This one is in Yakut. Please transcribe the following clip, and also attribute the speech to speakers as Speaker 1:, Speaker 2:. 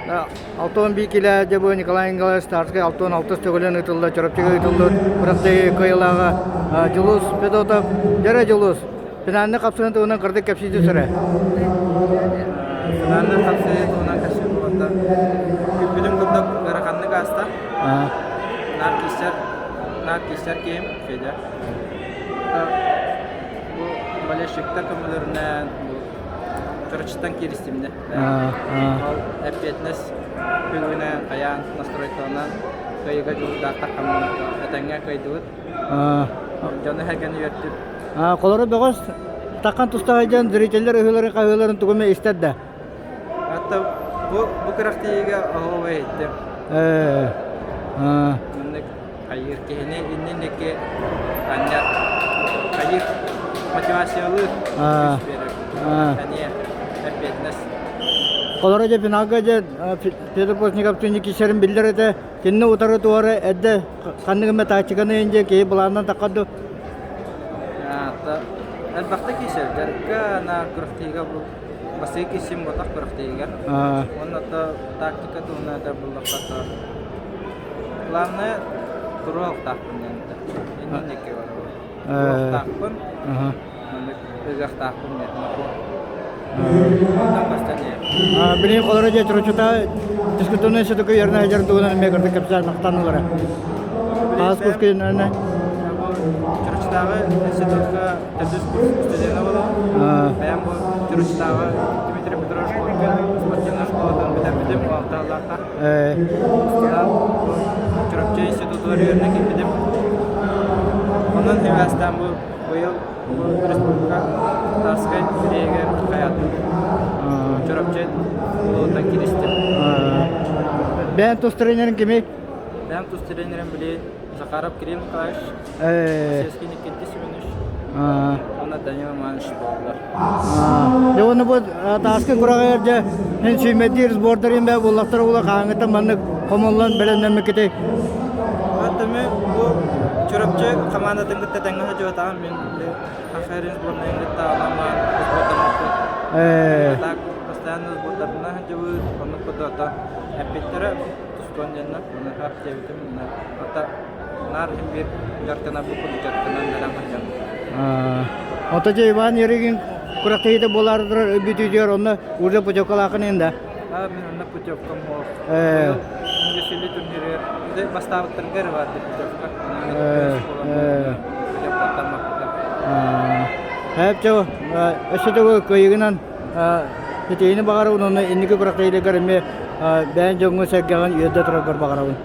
Speaker 1: 61 килэ дьэ Николай Николаевич Старскай 66 төгүлүн ыытылла Чурапчыга ыытыллыбыт күрэхтэһии кыайыылааҕа Дьулус Федотов. Дьэрэ Дьулус, финальнай хапсыһыы туһунан кырдык кэпсии түсэрэ.
Speaker 2: Финальнай хапсыһыы туһунан кэпсиир буолбатта. Күппүтүн курдук ыараханнык ааста. Наар киирсэр, наар киирсэр киһим Федя. Бу болельщиктар көмөлөрүнэн бу Чурапчыттан кииристим Ол эппиэтинэс күнүнэн хайаан настройкаланан кыайыыга дьулуурдаахтар этэҥҥэ кыайдыбыт. Дьону сэргэни үөрдүм.
Speaker 1: Холоро бөҕөс таххан тустаах дьон зрителлэр ыһыыларын хаһыыларын тугу эмэ истэр да?
Speaker 2: Хатта бу бу күрэхтэһиигэ оһуобай иһиттим. Маннык хайыыр киһини иннин диэки анньар хайыыр мотивациялыыр күүс биэрэр эмиэ эппиэтинэс.
Speaker 1: Холоро дьэ финалга дьэ Петр Постников кисэрин биллэр этэ. Кинини утары туора эрдэ ханнык эмэ тактиканы дьэ киһи былаанынан таххар ду?
Speaker 2: Элбэхтэ киирсэр дьарыкка на күрэхтэһиигэ бу бастакы киирсиим буотах күрэхтэһиигэ. Уонна тактика туһунан этэр буоллахха то Главное, туруохтаахпын диэн этэ. Иннин диэки барабын. Туруохтаахпын, маннык ыгыахтаахпын диэн Онтон көстөн иһэр.
Speaker 1: Билигин холоро дьэ Чурапчыта физкультурнай институкка үөрэнэ сылдьар туһунан эмиэ кырдык кэпсээн махтаналлара. Хаас курскин
Speaker 2: Чурапчытааҕы институтка төрдүс курс студена буолабын. Бэйэм бу Чурапчытааҕы Дмитрий Петрович Коркин спортивнай школатын бүтэрбитим алталаахха. Чурапчы институтугар үөрэнэ киирбитим. Онон сибээстээн бу быйыл бу республика Татарскай сирэйигэр хайаатым. Чурапчы улууһуттан кииристим.
Speaker 1: Бэйэм тус тренерин кимий?
Speaker 2: Бэйэм тус тренерим били Захаров Кирилл Николаевич, Васильевский Никита Семенович уонна Данил Иванович буоллулар.
Speaker 1: Дьэ уонна бу тааскы кураҕайар дьэ эн сүүмэрдиир сбордарын бээ буоллахтара була хаһааҥҥыттан маннык хомуллан бэлэмнэммиккитий?
Speaker 2: Оттон бу Чурапчы хамаандатын кытта тэҥҥэ сылдьыбатаҕым мин Хахайрин сборнайын кытта аламаан сбордаммыппыт. Так постоянно сбордарынан сылдьыбыт, оннук курдук эппиттэрэ тустуон диэннэр, ону ап диэбитим, ата наар иһин биир дьарыктанарбыт курдук дьарыктанан бэлэм сылдьабын.
Speaker 1: Ото дьэ Иван Ерыгин күрэхтэһиитэ буолаары турар бүтүүтүгэр онно уже путевкалааххын иһин да?
Speaker 2: Аа, мин онно путевкам суох. Быйыл Веселье турнирыгар бастаабыттарга эрэ баар путевка. Путевкаттан баппытым.
Speaker 1: Эп чэ, өссө төгүл кыайыгынан ситиһиини баҕарабын уонна инники күрэхтэһиилэргэр эмиэ бэйэҥ дьоҥҥун-сэргэҕин үөрдэ тураргар баҕарабын.